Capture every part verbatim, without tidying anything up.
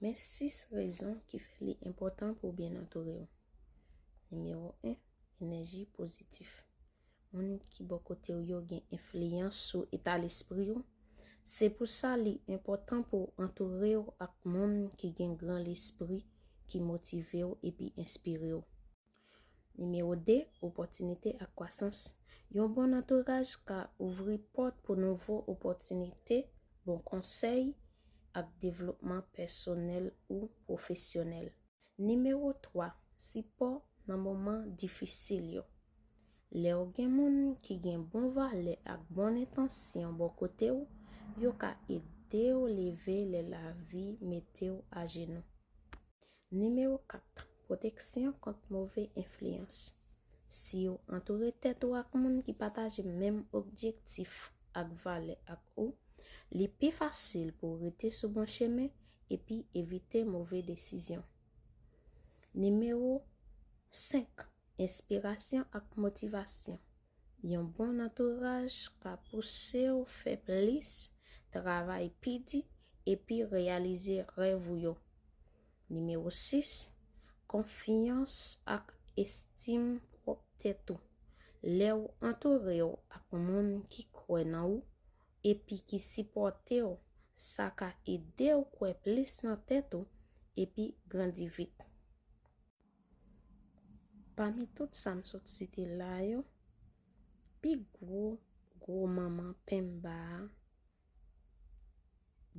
Men sis rezon ki fè li enpòtan pou w byen antoure w. Nimewo en, enèji pozitif. Moun ki bò kote w yo gen enfliyans sou eta lespri w. Se pou sa li enpòtan pou w antoure w ak moun ki gen gran lespri, ki motive w epi enspire w. Nimewo de, opòtinite ak kwasans. Yon bon antouraj ka ouvri pòt pou nouvo opòtinite, bon konsèy, ak devlopman pèsonèl ou pwofesyonèl. Nimewo twa, sipò nan moman difisil yo. Lè w gen moun ki gen bon valè ak bon entansyon bò kote w, yo ka ede w leve lè lavi mete w ajenou. Nimewo kat, pwoteksyon kont move enfliyans. Si w antoure tèt ou ak moun ki pataje menm objektif ak valè ak ou, li pi fasil pou w rete sou bon chemen epi evite move desizyon. Nimewo senk, enspirasyon ak motivasyon. Yon bon antouraj ka pouse w fè plis, travay pi di, epi reyalize rèv ou yo. Nimewo sis, konfyans ak estim pwòp tèt ou. Lè w antoure w ak moun ki kwè nan ou epi ki sipòte w, sa ka ede w kwè plis nan tèt ou epi grandi vit. Pami tout sa m sot site la yo, pi gwo, gwo manman penba a,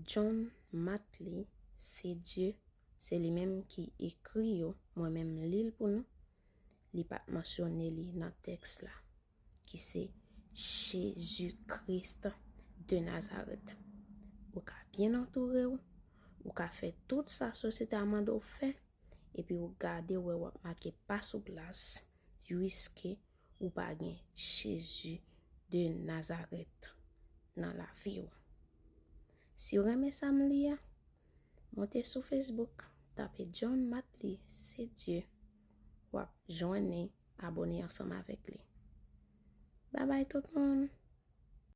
John Matley, se Dye, se li menm ki ekri yo, mwen menm li l pou nou. Li pa t mansyone li nan tèks la, ki se Jezi Kris de Nazarèt. Ou ka byen antoure w, ou ka fè tout sa sosyete a mande w fè, epi ou gade wè w ap make pa sou plas, piske ou pa gen Jezi de Nazarèt nan lavi w. Si w renmen sa m li a, monte sou Facebook, tape John Matley, se Dye, w ap jwenn li, abone ansanm avèk li. Babay tout moun!